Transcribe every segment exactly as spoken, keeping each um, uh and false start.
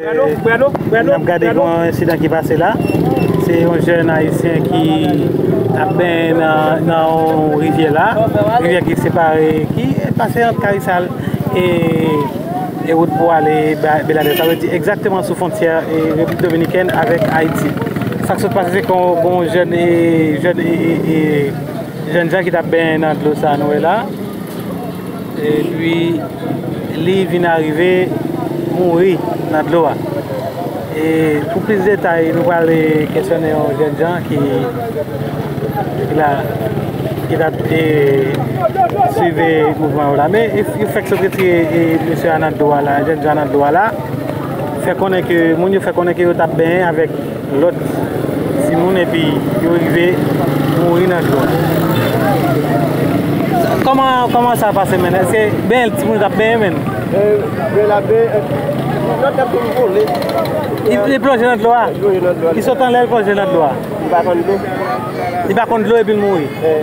N ap gade yon ensidan ki pase la. Se yon jèn ayisyen ki ap benyen nan, nan yon rivyè la. Rivyè ki separe, ki pase ant Karisal e, e wout pou ale Ba-, Beladè. Sa vle di egzakteman sou fwontyè e Repiblik Dominikèn avèk Ayiti. Sa k sot pase, se kon, kon jèn, e, jèn, e, e, e, jènjan ki t ap benyen nan dlo sa nou wè la. Epi, li vin arive mouri nan dlo a. E pou plis detay, nou pral, e, kesyone yon jènjan ki, ki la, ki t ap, e, swive mouvman yo la. Men, e, yo fèk sot retire, e, mesye a nan dlo a la, jènjan nan dlo a la. Fè konnen ke, moun yo fè konnen ke yo t ap benyen avèk lòt timoun epi yo rive mouri nan dlo a. Kòman, kòman sa pase, menn? Èske benyen timoun t ap benyen, menn? E, men la ben, e, lòt la vin vole. Li, li plonje nan dlo a? Li plonje nan dlo a. Li sot anlè, li plonje nan dlo a? Li pa konn dlo. Li pa konn dlo epi l mouri? E.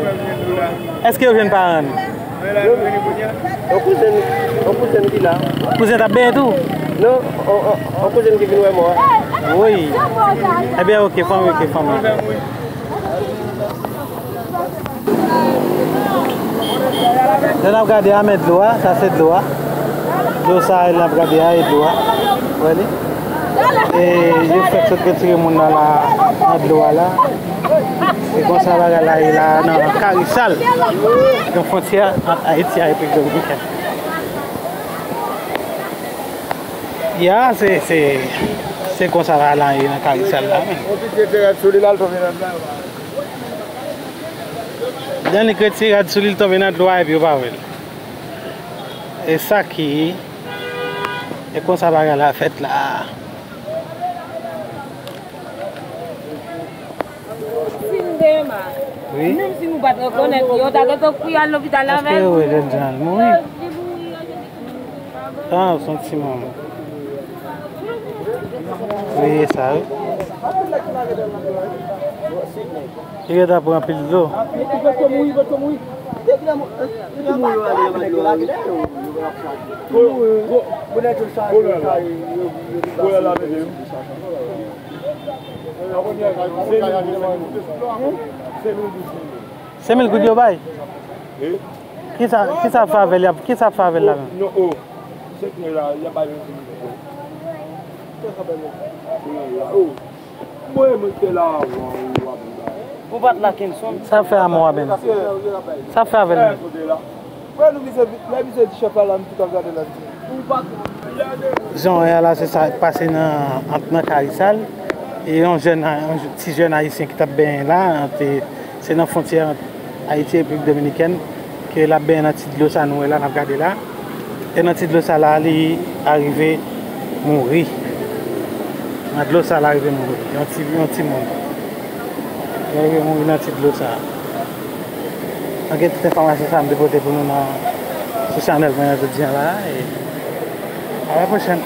Èske yo jwenn paran l? Yon kouzen, yon kouzen ki la. Kouzen t ap benyen tou? Non, yon, yon, yon kouzen ki vin wè mò a. Wi. Ebyen, oke, fanmi, oke, fanmi. Lè n ap gade a, men dlo a, sa se dlo a. Dlo sa a, lè n ap gade a, e dlo a. Wè li? E yo fèk sot retire moun nan la, nan dlo a la. Se konsa bagay la ye la nan Karisal, nan fwontyè ant Ayiti ak Repiblik Dominikèn. Ya, se, se, se konsa bagay la ye nan Karisal la, men. Dani k retire rad sou li, l tonbe nan dlo a epi yo pa wè l. E sa ki, e konsa bagay la fèt la. Si m te Emma, wi, menm si nou pa t rekonèt li, yo ta gentan kouri al lopital avè l. Èske yo wè jènjan an mouri? Li mouri, yo jwenn li tou. Ah, se yon timoun. Wi, e sa, wi. Li gentan pran anpil dlo. Senk mil goud yo bay? Kisa, kisa ap fè avè l, kisa ap fè avè l la menm? Ou pa t la, Kenson? Sa ap fè a mò a menm? Sa ap fè avè l menm? Jan w wè a la, se sa k pase nan, ant, nan Karisal. E yon jèn, yon ti jèn ayisyen ki t ap benyen la, ant, se nan fwontyè ant Ayiti e Repiblik Dominikèn, ke l ap benyen nan ti dlo sa nou wè la, n ap gade la. E nan ti dlo sa la, li arive mouri. Nan dlo sa, l arive mouri. Yon ti, yon timoun. Li arive mouri nan ti dlo sa. Ann gen tout enfòmasyon sa a m te pote pou nou nan, sou chanèl mwen an jodi a la. E a la pwochèn.